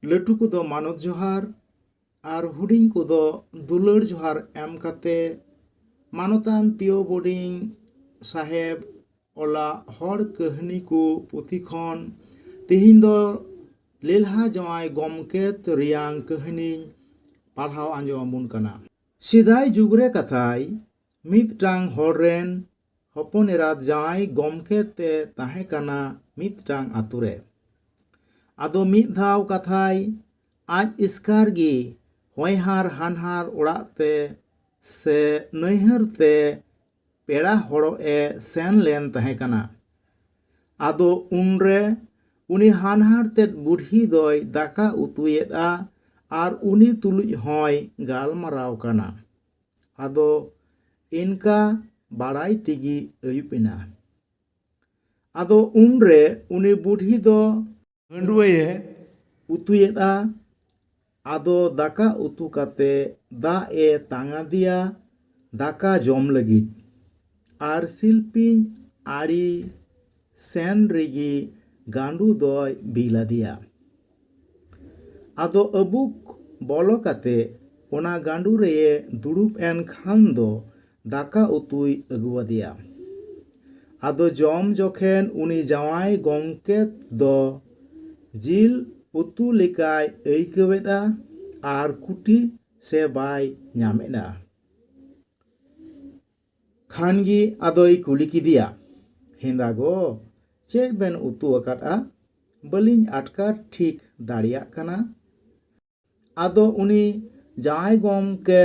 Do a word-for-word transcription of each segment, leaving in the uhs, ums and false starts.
ᱞᱟᱹᱴᱩ ᱠᱚᱫᱚ ᱢᱟᱱᱚᱛ ᱡᱚᱦᱟᱨ ᱟᱨ ᱦᱩᱰᱤᱧ ᱠᱚᱫᱚ ᱫᱩᱞᱟᱹᱲ ᱡᱚᱦᱟᱨ ᱮᱢ ᱠᱟᱛᱮ ᱢᱟᱱᱚᱛᱟᱱ ᱯᱤᱭᱳ ᱵᱳᱨᱰᱤᱝ ᱥᱟᱦᱮᱵᱽ ᱚᱞᱟᱜ ᱦᱚᱲ ᱠᱟᱹᱦᱱᱤ ᱠᱚ ᱯᱩᱛᱷᱤ ᱠᱷᱚᱱ ᱛᱮᱦᱮᱧ ᱫᱚ ᱞᱮᱞᱦᱟ ᱡᱟᱶᱟᱭ ᱜᱚᱢᱠᱮᱛ ᱨᱮᱭᱟᱝ ᱠᱟᱹᱦᱱᱤᱧ ᱯᱟᱲᱦᱟᱣ ᱟᱸᱡᱚᱢ ᱟᱵᱚᱱ ᱠᱟᱱᱟ᱾ ᱥᱮᱫᱟᱭ ᱡᱩᱜᱽ ᱨᱮ ᱠᱟᱛᱷᱟᱭ, ᱢᱤᱫᱴᱟᱝ ᱦᱚᱲ ᱨᱮᱱ ᱦᱚᱯᱚᱱ ᱮᱨᱟᱛ ᱡᱟᱶᱟᱭ ᱜᱚᱢᱠᱮ ᱛᱮ ᱛᱟᱦᱮᱸ ᱠᱟᱱᱟ ᱢᱤᱫᱴᱟᱝ ᱟᱛᱳ ᱨᱮ᱾ ᱟᱫᱚ ᱢᱤᱫ ᱫᱷᱟᱣ ᱠᱟᱛᱷᱟᱭ, ᱟᱡ ᱮᱥᱠᱟᱨ ᱜᱮ ᱦᱚᱧᱦᱟᱨ ᱦᱟᱱᱦᱟᱨ ᱚᱲᱟᱜ ᱛᱮ ᱥᱮ ᱱᱟᱹᱭᱦᱟᱹᱨ ᱛᱮ ᱯᱮᱲᱟ ᱦᱚᱲᱚᱜ ᱮ ᱥᱮᱱ ᱞᱮᱱ ᱛᱟᱦᱮᱸ ᱠᱟᱱᱟ᱾ ᱟᱫᱚ ᱩᱱᱨᱮ ᱩᱱᱤ ᱦᱟᱱᱦᱟᱨ ᱛᱮᱫ ᱵᱩᱰᱷᱤ ᱫᱚᱭ ᱫᱟᱠᱟ ᱩᱛᱩᱭᱮᱫᱼᱟ ᱟᱨ ᱩᱱᱤ ᱛᱩᱞᱩᱡ ᱦᱚᱸᱭ ᱜᱟᱞᱢᱟᱨᱟᱣ ᱠᱟᱱᱟ᱾ ᱟᱫᱚ ᱤᱱᱠᱟ ᱵᱟᱲᱟᱭ ᱛᱮᱜᱮ ᱟᱹᱭᱩᱵ ᱮᱱᱟ᱾ ᱟᱫᱚ ᱩᱱᱨᱮ ᱩᱱᱤ ᱵᱩᱰᱷᱤ ᱫᱚ ᱦᱟᱺᱰᱣᱟᱹᱭᱮ ᱩᱛᱩᱭᱮᱫᱼᱟ᱾ ᱟᱫᱚ ᱫᱟᱠᱟ ᱩᱛᱩ ᱠᱟᱛᱮ ᱫᱟᱜ ᱮ ᱛᱟᱝ ᱟᱫᱮᱭᱟ ᱫᱟᱠᱟ ᱡᱚᱢ ᱞᱟᱹᱜᱤᱫ᱾ ᱟᱨ ᱥᱤᱞᱯᱤᱧ ᱟᱲᱮ ᱥᱮᱱ ᱨᱮᱜᱮ ᱜᱟᱸᱰᱩ ᱫᱚᱭ ᱵᱤᱞ ᱟᱫᱮᱭᱟ᱾ ᱟᱫᱚ ᱟᱹᱵᱩᱠ ᱵᱚᱞᱚ ᱠᱟᱛᱮ ᱚᱱᱟ ᱜᱟᱸᱰᱩ ᱨᱮᱭᱮ ᱫᱩᱲᱩᱵ ᱮᱱ ᱠᱷᱟᱱ ᱫᱚ ᱫᱟᱠᱟ ᱩᱛᱩᱭ ᱟᱹᱜᱩᱣᱟᱫᱮᱭᱟ᱾ ᱟᱫᱚ ᱡᱚᱢ ᱡᱚᱠᱷᱮᱱ ᱩᱱᱤ ᱡᱟᱶᱟᱭ ᱜᱚᱢᱠᱮ ᱫᱚ ᱡᱤᱞ ᱩᱛᱩ ᱞᱮᱠᱟᱭ ᱟᱹᱭᱠᱟᱹᱣᱮᱫᱼᱟ ᱟᱨ ᱠᱩᱴᱤ ᱥᱮ ᱵᱟᱭ ᱧᱟᱢᱮᱫᱼᱟ᱾ ᱠᱷᱟᱱ ᱜᱮ ᱟᱫᱚᱭ ᱠᱩᱞᱤ ᱠᱮᱫᱮᱭᱟ, "ᱦᱮᱸᱫᱟ ᱜᱚ, ᱪᱮᱫ ᱵᱮᱱ ᱩᱛᱩ ᱟᱠᱟᱫᱼᱟ? ᱵᱟᱹᱞᱤᱧ ᱟᱴᱠᱟᱨ ᱴᱷᱤᱠ ᱫᱟᱲᱮᱭᱟᱜ ᱠᱟᱱᱟ?" ᱟᱫᱚ ᱩᱱᱤ ᱡᱟᱶᱟᱭ ᱜᱚᱢᱠᱮ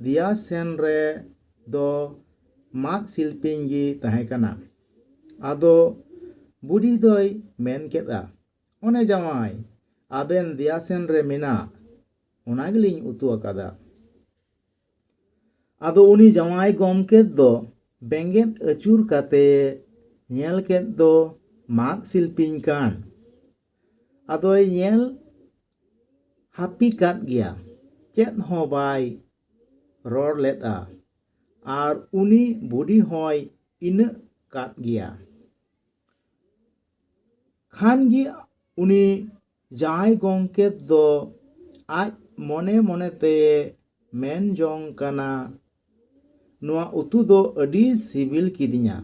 ᱫᱮᱭᱟ ᱥᱮᱱ ᱨᱮ ᱫᱚ ᱢᱟᱫ ᱥᱤᱞᱯᱤᱧ ᱜᱮ ᱛᱟᱦᱮᱸ ᱠᱟᱱᱟ᱾ ᱟᱫᱚ ᱵᱩᱰᱷᱤ ᱫᱚᱭ ᱢᱮᱱ ᱠᱮᱫᱼᱟ, "ᱚᱱᱮ ᱡᱟᱶᱟᱭ, ᱟᱵᱮᱱ ᱫᱮᱭᱟ ᱥᱮᱱ ᱨᱮ ᱢᱮᱱᱟᱜ, ᱚᱱᱟ ᱜᱮᱞᱤᱧ ᱩᱛᱩ ᱟᱠᱟᱫᱟ᱾" ᱟᱫᱚ ᱩᱱᱤ ᱡᱟᱶᱟᱭ ᱜᱚᱢᱠᱮ ᱫᱚ ᱵᱮᱸᱜᱮᱫ ᱟᱹᱪᱩᱨ ᱠᱟᱛᱮ ᱧᱮᱞ ᱠᱮᱫ ᱫᱚ ᱢᱟᱫ ᱥᱤᱞᱯᱤᱧ ᱠᱟᱱ᱾ ᱟᱫᱚᱭ ᱧᱮᱞ ᱦᱟᱹᱯᱤ ᱠᱟᱫ ᱜᱮᱭᱟ, ᱪᱮᱫ ᱦᱚᱸ ᱵᱟᱭ ᱨᱚᱲ ᱞᱮᱫᱼᱟ᱾ ᱟᱨ ᱩᱱᱤ ᱵᱩᱰᱷᱤ ᱦᱚᱸᱭ ᱤᱱᱟᱹᱜ ᱠᱟᱫ ᱜᱮᱭᱟ᱾ ᱠᱷᱟᱱ ᱜᱮ ᱩᱱᱤ ᱡᱟᱶᱟᱭ ᱜᱚᱢᱠᱮᱛ ᱫᱚ ᱟᱡ ᱢᱚᱱᱮ ᱢᱚᱱᱮ ᱛᱮᱭᱮ ᱢᱮᱱ ᱡᱚᱝ ᱠᱟᱱᱟ, "ᱱᱚᱣᱟ ᱩᱛᱩ ᱫᱚ ᱟᱹᱰᱤ ᱥᱤᱵᱤᱞ ᱠᱤᱫᱤᱧᱟ᱾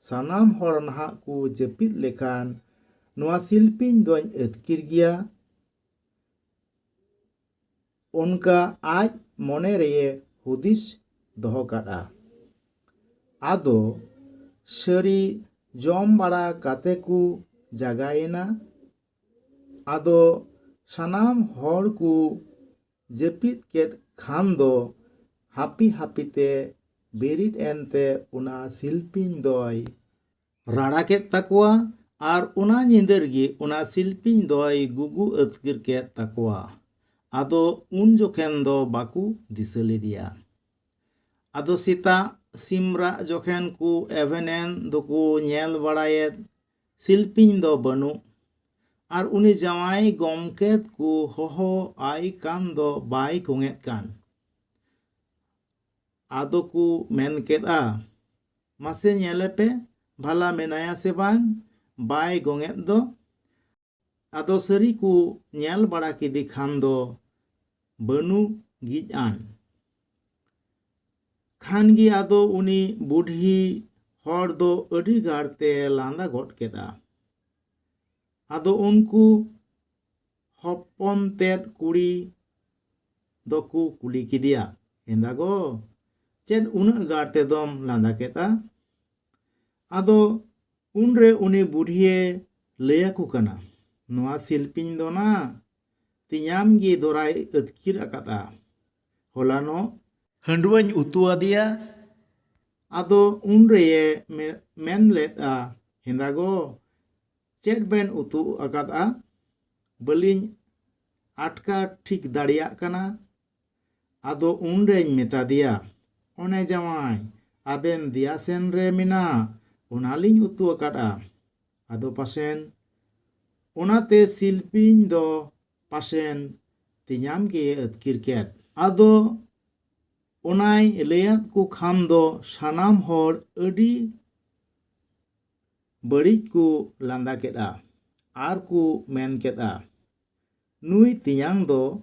ᱥᱟᱱᱟᱢ ᱦᱚᱲ ᱱᱟᱦᱟᱜ ᱠᱚ ᱡᱟᱹᱯᱤᱫ ᱞᱮᱠᱷᱟᱱ ᱱᱚᱣᱟ ᱥᱤᱞᱯᱤᱧ ᱫᱚᱧ ᱟᱹᱛᱠᱤᱨ ᱜᱮᱭᱟ", ᱚᱱᱠᱟ ᱟᱡ ᱢᱚᱱᱮ ᱨᱮᱭᱮ ᱦᱩᱫᱤᱥ ᱫᱚᱦᱚ ᱠᱟᱫᱼᱟ᱾ ᱟᱫᱚ ᱥᱟᱹᱨᱤ ᱡᱚᱢ ᱵᱟᱲᱟ ᱠᱟᱛᱮ ᱠᱚ ᱡᱟᱜᱟᱭᱮᱱᱟ᱾ ᱟᱫᱚ ᱥᱟᱱᱟᱢ ᱦᱚᱲ ᱠᱚ ᱡᱟᱹᱯᱤᱫ ᱠᱮᱫ ᱠᱷᱟᱱ ᱫᱚ ᱦᱟᱹᱯᱤ ᱦᱟᱹᱯᱤ ᱛᱮ ᱵᱮᱨᱮᱫ ᱮᱱᱛᱮ ᱚᱱᱟ ᱥᱤᱞᱯᱤᱧ ᱫᱚᱭ ᱨᱟᱲᱟ ᱠᱮᱫ ᱛᱟᱠᱚᱣᱟ ᱟᱨ ᱚᱱᱟ ᱧᱤᱫᱟᱹ ᱨᱮᱜᱮ ᱚᱱᱟ ᱥᱤᱞᱯᱤᱧ ᱫᱚᱭ ᱜᱩᱜᱩ ᱟᱹᱛᱠᱤᱨ ᱠᱮᱫ ᱛᱟᱠᱚᱣᱟ᱾ ᱟᱫᱚ ᱩᱱ ᱡᱚᱠᱷᱮᱱ ᱫᱚ ᱵᱟᱠᱚ ᱫᱤᱥᱟᱹ ᱞᱮᱫᱮᱭᱟ᱾ ᱟᱫᱚ ᱥᱮᱛᱟᱜ ᱥᱤᱢ ᱨᱟᱜ ᱡᱚᱠᱷᱮᱱ ᱠᱚ ᱮᱵᱷᱮᱱ ᱮᱱ ᱫᱚᱠᱚ ᱧᱮᱞ ᱵᱟᱲᱟᱭᱮᱫ, ᱥᱤᱞᱯᱤᱧ ᱫᱚ ᱵᱟᱹᱱᱩᱜ᱾ ᱟᱨ ᱩᱱᱤ ᱡᱟᱶᱟᱭ ᱜᱚᱢᱠᱮᱛ ᱠᱚ ᱦᱚᱦᱚ ᱟᱭ ᱠᱟᱱ ᱫᱚ ᱵᱟᱭ ᱠᱚᱝᱮᱫ ᱠᱟᱱ᱾ ᱟᱫᱚ ᱠᱚ ᱢᱮᱱ ᱠᱮᱫᱼᱟ, "ᱢᱟᱥᱮ ᱧᱮᱞᱮ ᱯᱮ, ᱵᱷᱟᱞᱟ ᱢᱮᱱᱟᱭᱟ ᱥᱮ ᱵᱟᱝ, ᱵᱟᱭ ᱜᱚᱝᱮᱫ ᱫᱚ?" ᱟᱫᱚ ᱥᱟᱹᱨᱤ ᱠᱚ ᱧᱮᱞ ᱵᱟᱲᱟ ᱠᱮᱫᱮ ᱠᱷᱟᱱ ᱫᱚ ᱵᱟᱹᱱᱩᱜ ᱜᱤᱡ ᱟᱱ᱾ ᱠᱷᱟᱱ ᱜᱮ ᱟᱫᱚ ᱩᱱᱤ ᱵᱩᱰᱷᱤ ᱦᱚᱲ ᱫᱚ ᱟᱹᱰᱤ ᱜᱟᱲ ᱛᱮ ᱞᱟᱸᱫᱟ ᱜᱚᱫ ᱠᱮᱫᱼᱟ᱾ ᱟᱫᱚ ᱩᱱᱠᱩ ᱦᱚᱯᱚᱱ ᱛᱮᱫ ᱠᱩᱲᱤ ᱫᱚᱠᱚ ᱠᱩᱞᱤ ᱠᱮᱫᱮᱭᱟ, "ᱦᱮᱸᱫᱟ ᱜᱚ, ᱪᱮᱫ ᱩᱱᱟᱹᱜ ᱜᱟᱲ ᱛᱮᱫᱚᱢ ᱞᱟᱸᱫᱟ ᱠᱮᱫᱼᱟ?" ᱟᱫᱚ ᱩᱱᱨᱮ ᱩᱱᱤ ᱵᱩᱰᱷᱤᱭᱮ ᱞᱟᱹᱭ ᱟᱠᱚ ᱠᱟᱱᱟ, "ᱱᱚᱣᱟ ᱥᱤᱞᱯᱤᱧ ᱫᱚ ᱱᱟ ᱛᱮᱧᱟᱢ ᱜᱮ ᱫᱚᱨᱟᱭ ᱟᱹᱛᱠᱤᱨ ᱟᱠᱟᱫᱼᱟ᱾ ᱦᱚᱞᱟᱱᱚᱜ ᱦᱟᱺᱰᱣᱟᱹᱧ ᱩᱛᱩ ᱟᱫᱮᱭᱟ᱾" ᱟᱫᱚ ᱩᱱᱨᱮᱭᱮ ᱢᱮ-, ᱢᱮᱱ ᱞᱮᱫᱼᱟ, "ᱦᱮᱸᱫᱟ ᱜᱚ, ᱪᱮᱫ ᱵᱮᱱ ᱩᱛᱩ ᱟᱠᱟᱫᱼᱟ? ᱵᱟᱹᱞᱤᱧ ᱟᱴᱠᱟᱨ ᱴᱷᱤᱠ ᱫᱟᱲᱮᱭᱟᱜ ᱠᱟᱱᱟ᱾" ᱟᱫᱚ ᱩᱱᱨᱮᱧ ᱢᱮᱛᱟ ᱫᱮᱭᱟ, "ᱚᱱᱮ ᱡᱟᱶᱟᱭ, ᱟᱵᱮᱱ ᱫᱮᱭᱟ ᱥᱮᱱ ᱨᱮ ᱢᱮᱱᱟᱜ, ᱚᱱᱟᱞᱤᱧ ᱩᱛᱩ ᱟᱠᱟᱫᱼᱟ᱾" ᱟᱫᱚ ᱯᱟᱥᱮᱱ ᱚᱱᱟᱛᱮ ᱥᱤᱞᱯᱤᱧ ᱫᱚ ᱯᱟᱥᱮᱱ ᱛᱮᱧᱟᱢ ᱜᱮ ᱟᱹᱛᱠᱤᱨ ᱠᱮᱫ᱾ ᱟᱫᱚ ᱚᱱᱟᱭ ᱞᱟᱹᱭᱟᱫ ᱠᱚ ᱠᱷᱟᱱ ᱫᱚ ᱥᱟᱱᱟᱢ ᱦᱚᱲ ᱟᱹᱰᱤ ᱵᱟᱹᱲᱤᱡ ᱠᱚ ᱞᱟᱸᱫᱟ ᱠᱮᱫᱼᱟ ᱟᱨ ᱠᱚ ᱢᱮᱱ ᱠᱮᱫᱼᱟ, ᱱᱩᱭ ᱛᱮᱧᱟᱝ ᱫᱚ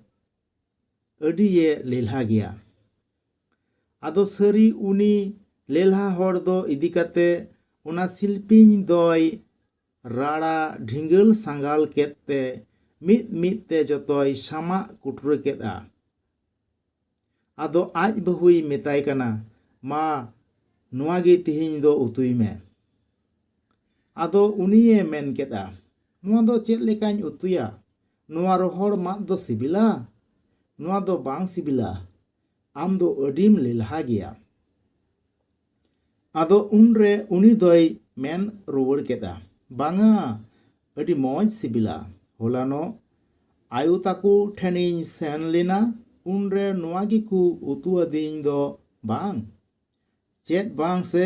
ᱟᱹᱰᱤᱭᱮ ᱞᱮᱞᱦᱟ ᱜᱮᱭᱟ᱾ ᱟᱫᱚ ᱥᱟᱹᱨᱤ ᱩᱱᱤ ᱞᱮᱞᱦᱟ ᱦᱚᱲ ᱫᱚ ᱤᱫᱤ ᱠᱟᱛᱮ ᱚᱱᱟ ᱥᱤᱞᱯᱤᱧ ᱫᱚᱭ ᱨᱟᱲᱟ ᱰᱷᱤᱸᱜᱟᱹᱞ ᱥᱟᱸᱜᱟᱞ ᱠᱮᱫ ᱛᱮ ᱢᱤᱫ ᱢᱤᱫ ᱛᱮ ᱡᱚᱛᱚᱭ ᱥᱟᱢᱟᱜ ᱠᱩᱴᱨᱟᱹ ᱠᱮᱫᱼᱟ᱾ ᱟᱫᱚ ᱟᱡ ᱵᱟᱹᱦᱩᱭ ᱢᱮᱛᱟᱭ ᱠᱟᱱᱟ, "ᱢᱟ, ᱱᱚᱣᱟ ᱜᱮ ᱛᱤᱦᱤᱧ ᱫᱚ ᱩᱛᱩᱭ ᱢᱮ᱾" ᱟᱫᱚ ᱩᱱᱤᱭᱮ ᱢᱮᱱ ᱠᱮᱫᱼᱟ, "ᱱᱚᱣᱟ ᱫᱚ ᱪᱮᱫ ᱞᱮᱠᱟᱧ ᱩᱛᱩᱭᱟ? ᱱᱚᱣᱟ ᱨᱚᱦᱚᱲ ᱢᱟᱫ ᱫᱚ ᱥᱤᱵᱤᱞᱟ? ᱱᱚᱣᱟ ᱫᱚ ᱵᱟᱝ ᱥᱤᱵᱤᱞᱟ᱾ ᱟᱢ ᱫᱚ ᱟᱹᱰᱤᱢ ᱞᱮᱞᱦᱟ ᱜᱮᱭᱟ᱾" ᱟᱫᱚ ᱩᱱᱨᱮ ᱩᱱᱤ ᱫᱚᱭ ᱢᱮᱱ ᱨᱩᱣᱟᱹᱲ ᱠᱮᱫᱼᱟ, "ᱵᱟᱝᱟ, ᱟᱹᱰᱤ ᱢᱚᱡᱽ ᱥᱤᱵᱤᱞᱟ᱾ ᱦᱚᱞᱟᱱᱚᱜ ᱟᱭᱳ ᱛᱟᱠᱚ ᱴᱷᱮᱱᱤᱧ ᱥᱮᱱ ᱞᱮᱱᱟ, ᱩᱱᱨᱮ ᱱᱚᱣᱟ ᱜᱮᱠᱚ ᱩᱛᱩ ᱟᱹᱫᱤᱧ ᱫᱚ ᱵᱟᱝ, ᱪᱮᱫ ᱵᱟᱝ ᱥᱮ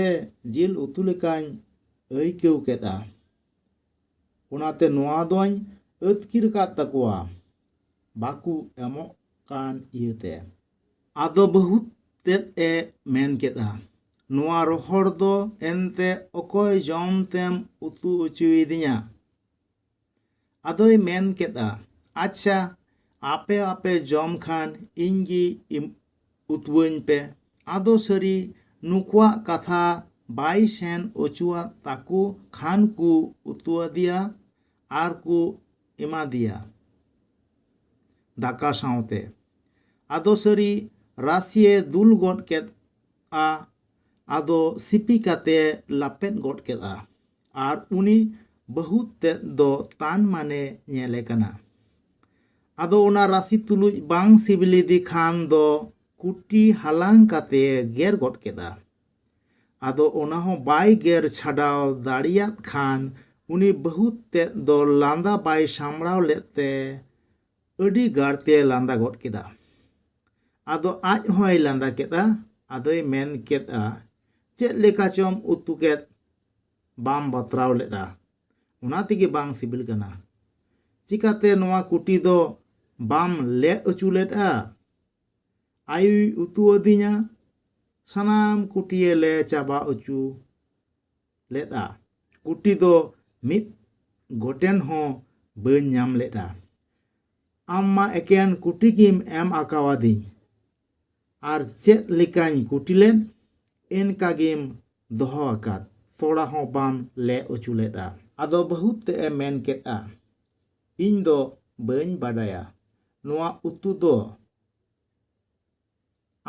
ᱡᱤᱞ ᱩᱛᱩ ᱞᱮᱠᱟᱧ ᱟᱹᱭᱠᱟᱹᱣ ᱠᱮᱫᱼᱟ᱾ ᱚᱱᱟᱛᱮ ᱱᱚᱣᱟ ᱫᱚᱧ ᱟᱹᱛᱠᱤᱨ ᱟᱠᱟᱫ ᱛᱟᱠᱚᱣᱟ, ᱵᱟᱠᱚ ᱮᱢᱚᱜ ᱠᱟᱱ ᱤᱭᱟᱹᱛᱮ᱾" ᱟᱫᱚ ᱵᱟᱹᱦᱩ ᱛᱮᱫ ᱮ ᱢᱮᱱ ᱠᱮᱫᱼᱟ, "ᱱᱚᱣᱟ ᱨᱚᱦᱚᱲ ᱫᱚ ᱮᱱᱛᱮ ᱚᱠᱚᱭ ᱡᱚᱢ ᱛᱮᱢ ᱩᱛᱩ ᱚᱪᱚᱭᱮᱫᱤᱧᱟ?" ᱟᱫᱚᱭ ᱢᱮᱱ ᱠᱮᱫᱼᱟ, "ᱟᱪᱪᱷᱟ, ᱟᱯᱮ ᱟᱯᱮ ᱡᱚᱢ ᱠᱷᱟᱱ ᱤᱧ ᱜᱮ ᱤᱢ-, ᱩᱛᱩᱣᱟᱹᱧ ᱯᱮ᱾" ᱟᱫᱚ ᱥᱟᱹᱨᱤ ᱱᱩᱠᱩᱣᱟᱜ ᱠᱟᱛᱷᱟ ᱵᱟᱭ ᱥᱮᱱ ᱚᱪᱚᱣᱟᱫ ᱛᱟᱠᱚ ᱠᱷᱟᱱ ᱠᱚ ᱩᱛᱩ ᱟᱫᱮᱭᱟ ᱟᱨ ᱠᱚ ᱮᱢᱟᱫᱮᱭᱟ ᱫᱟᱠᱟ ᱥᱟᱶᱛᱮ᱾ ᱟᱫᱚ ᱥᱟᱹᱨᱤ ᱨᱟᱥᱮ ᱫᱩᱞ ᱜᱚᱫ ᱠᱮᱫᱼᱟ, ᱟᱫᱚ ᱥᱤᱯᱤ ᱠᱟᱛᱮ ᱞᱟᱯᱮᱫ ᱜᱚᱫ ᱠᱮᱫᱼᱟ᱾ ᱟᱨ ᱩᱱᱤ ᱵᱟᱹᱦᱩ ᱛᱮᱫ ᱫᱚ ᱛᱟᱱ ᱢᱟᱱᱮ ᱧᱮᱞᱮ ᱠᱟᱱᱟ᱾ ᱟᱫᱚ ᱚᱱᱟ ᱨᱟᱥᱮ ᱛᱩᱞᱩᱡ ᱵᱟᱝ ᱥᱤᱵᱤᱞ ᱤᱫᱤ ᱠᱷᱟᱱ ᱫᱚ ᱠᱩᱴᱤ ᱦᱟᱞᱟᱝ ᱠᱟᱛᱮ ᱜᱮᱨ ᱜᱚᱫ ᱠᱮᱫᱟ᱾ ᱟᱫᱚ ᱚᱱᱟ ᱦᱚᱸ ᱵᱟᱭ ᱜᱮᱨ ᱪᱷᱟᱰᱟᱣ ᱫᱟᱲᱮᱭᱟᱫ ᱠᱷᱟᱱ ᱩᱱᱤ ᱵᱟᱹᱦᱩ ᱛᱮᱫ ᱫᱚ ᱞᱟᱸᱫᱟ ᱵᱟᱭ ᱥᱟᱢᱵᱲᱟᱣ ᱞᱮᱫ ᱛᱮ ᱟᱹᱰᱤ ᱜᱟᱲᱛᱮ ᱞᱟᱸᱫᱟ ᱜᱚᱫ ᱠᱮᱫᱟ᱾ ᱟᱫᱚ ᱟᱡ ᱦᱚᱸᱭ ᱞᱟᱸᱫᱟ ᱠᱮᱫᱼᱟ᱾ ᱟᱫᱚᱭ ᱢᱮᱱ ᱠᱮᱫᱼᱟ, "ᱪᱮᱫ ᱞᱮᱠᱟ ᱪᱚᱢ ᱩᱛᱩ ᱠᱮᱫ, ᱵᱟᱢ ᱵᱟᱛᱨᱟᱣ ᱞᱮᱫᱼᱟ, ᱚᱱᱟ ᱛᱮᱜᱮ ᱵᱟᱝ ᱥᱤᱵᱤᱞ ᱠᱟᱱᱟ᱾ ᱪᱤᱠᱟᱛᱮ ᱱᱚᱣᱟ ᱠᱩᱴᱤ ᱫᱚ ᱵᱟᱢ ᱞᱮ ᱚᱪᱚ ᱞᱮᱫᱼᱟ?" ᱟᱭᱳᱭ ᱩᱛᱩ ᱟᱹᱫᱤᱧᱟ, ᱥᱟᱱᱟᱢ ᱠᱩᱴᱤᱭᱮ ᱞᱮ ᱪᱟᱵᱟ ᱚᱪᱚ ᱞᱮᱫᱼᱟ᱾ ᱠᱩᱴᱤ ᱫᱚ ᱢᱤᱫ ᱜᱚᱴᱮᱱ ᱦᱚᱸ ᱵᱟᱹᱧ ᱧᱟᱢ ᱞᱮᱫᱼᱟ᱾ ᱟᱢ ᱢᱟ ᱮᱠᱮᱱ ᱠᱩᱴᱤ ᱜᱮᱢ ᱮᱢ ᱟᱠᱟᱣᱟᱫᱤᱧ, ᱟᱨ ᱪᱮᱫ ᱞᱮᱠᱟᱧ ᱠᱩᱴᱤ ᱞᱮᱫ, ᱤᱱᱠᱟ ᱜᱮᱢ ᱫᱚᱦᱚ ᱟᱠᱟᱫ, ᱛᱷᱚᱲᱟ ᱦᱚᱸ ᱵᱟᱢ ᱞᱮ ᱚᱪᱚ ᱞᱮᱫᱼᱟ᱾ ᱟᱫᱚ ᱵᱟᱹᱦᱩ ᱛᱮᱫ ᱮ ᱢᱮᱱ ᱠᱮᱫᱼᱟ, ᱤᱧ ᱫᱚ ᱵᱟᱹᱧ ᱵᱟᱰᱟᱭᱟ, ᱱᱚᱣᱟ ᱩᱛᱩ ᱫᱚ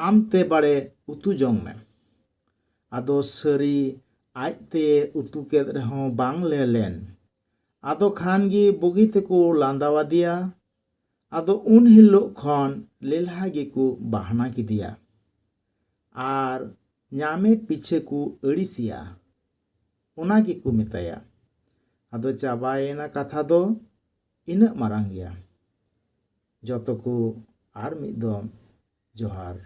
ᱟᱢ ᱛᱮ ᱵᱟᱲᱮ ᱩᱛᱩ ᱡᱚᱝ ᱢᱮ᱾ ᱟᱫᱚ ᱥᱟᱹᱨᱤ ᱟᱡ ᱛᱮ ᱩᱛᱩ ᱠᱮᱫ ᱨᱮᱦᱚᱸ ᱵᱟᱝ ᱞᱮ ᱞᱮᱱ᱾ ᱟᱫᱚ ᱠᱷᱟᱱ ᱜᱮ ᱵᱩᱜᱤ ᱛᱮᱠᱚ ᱞᱟᱸᱫᱟᱣᱟᱫᱮᱭᱟ᱾ ᱟᱫᱚ ᱩᱱ ᱦᱤᱞᱳᱜ ᱠᱷᱚᱱ ᱞᱮᱞᱦᱟ ᱜᱮᱠᱚ ᱵᱟᱦᱱᱟ ᱠᱮᱫᱮᱭᱟ᱾ ᱟᱨ ᱧᱟᱢᱮ ᱯᱤᱪᱷᱟᱹ ᱠᱚ ᱟᱹᱲᱤᱥᱮᱭᱟ, ᱚᱱᱟ ᱜᱮᱠᱚ ᱢᱮᱛᱟᱭᱟ᱾ ᱟᱫᱚ ᱪᱟᱵᱟᱭᱮᱱᱟ ᱠᱟᱛᱷᱟ ᱫᱚ, ᱤᱱᱟᱹᱜ ᱢᱟᱨᱟᱝ ᱜᱮᱭᱟ᱾ ᱡᱚᱛᱚ ᱠᱚ ᱟᱨ ᱢᱤᱫ ᱫᱚᱢ ᱡᱚᱦᱟᱨ᱾